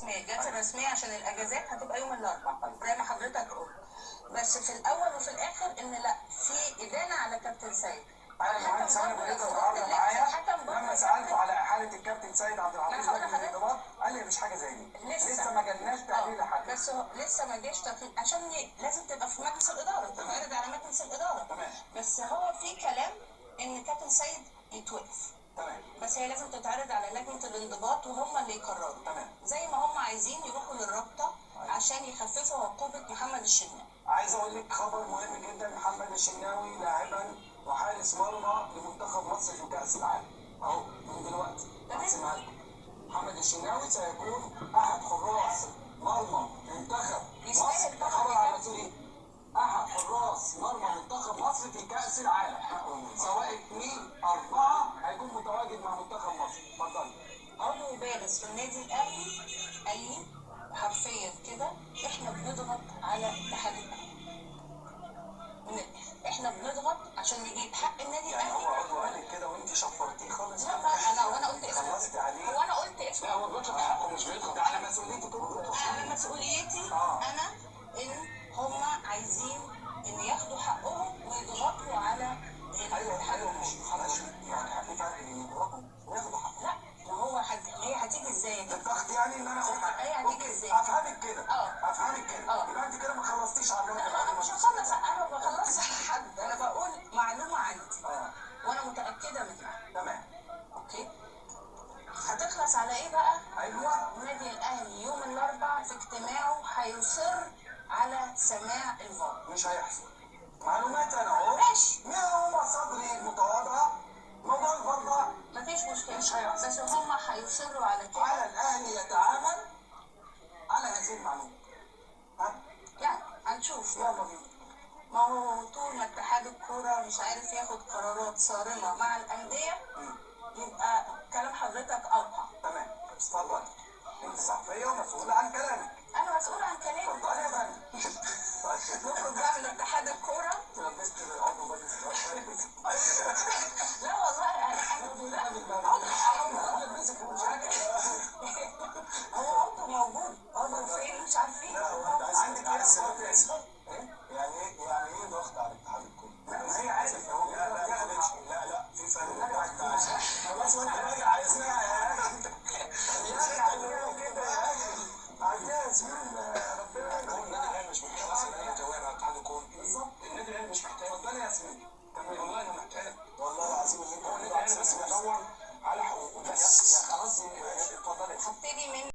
الرسمية، الجلسة الرسمية عشان الاجازات هتبقى يوم الاربعاء زي ما حضرتك قلت. بس في الاول وفي الاخر ان لا، في ادانة على كابتن سيد. انا المهندس سامي ابو ريده النهارده معايا لما سالته على احالة الكابتن سيد عبد الحفيظ لجنة الانضباط قال لي مفيش حاجة زي دي، لسه ما جالناش تقرير لحد، بس لسه ما جاش تقرير عشان لازم تبقى في مجلس الادارة، تتعرض على مجلس الادارة. تمام. بس هو في كلام ان كابتن سيد يتوقف. تمام. بس هي لازم تتعرض على لجنة الانضباط وهم اللي يقرروا. تمام. زي ما هم عايزين يروحوا للرابطة عشان يخففوا عقوبه محمد الشناوي. عايز اقول لك خبر مهم جدا، محمد الشناوي لاعبا وحارس مرمى لمنتخب مصر في كأس العالم اهو من دلوقتي. هقسمها لكم، محمد الشناوي سيكون احد حراس مرمى منتخب مصر. ده خبر على مسؤوليتي، احد حراس مرمى منتخب مصر في كأس العالم، سواء 2 4 هيكون متواجد مع منتخب مصر. اتفضلي. عضو بارز في النادي الاهلي قال لي حرفيا كده، احنا بنضغط على اتحاد الكورة، احنا بنضغط عشان نجيب حق النادي يعني الاهلي. هو عضو قال كده وانت شفرتيه خالص؟ لا، انا وانا قلت اسمه، خلصت عليه. هو انا قلت اسمه؟ لا، هو بيطلب حقه مش بيضغط. ده على مسؤوليتك انت. على مسؤوليتي انا ان هم عايزين ان ياخدوا حقهم ويضغطوا على ايوه ايوه، مش خلاص يعني في فرق بين يضغطوا وياخدوا حقهم. لا، ما هو هي هتيجي ازاي؟ الضغط يعني ان انا اخد حقي. هي هتيجي ازاي؟ افهمك كده. افهمك كده. يبقى انت كده ما خلصتيش على الراجل. انا مش هخلص، انا ما بخلصش على حد، انا بقول معلومة عندي وانا متاكدة منها. تمام. okay. هتخلص على ايه بقى؟ ايوه، النادي الاهلي يوم الاربعاء في اجتماعه هيصر على سماع الفار. مش هيحصل. معلومات انا اهو. ماشي. ما هو مصادري المتواضعة، موضوع الفار ده مفيش مشكلة، مش هيحصل، بس هم هيصروا على كده. على الاهلي يتعامل على هذه المعلومة. ها؟ يعني هنشوف. يلا بينا. ما هو طول ما اتحاد الكورة مش عارف ياخد قرارات صارمة مع الاندية يبقى كلام حضرتك اوقع. تمام، اتفضلي. انت صحفية ومسؤولة عن كلامك. انا مسؤولة عن كلامي. اتفضلي يا فندم. نخرج بقى من اتحاد الكورة. لبست عضو مجلس. لا والله انا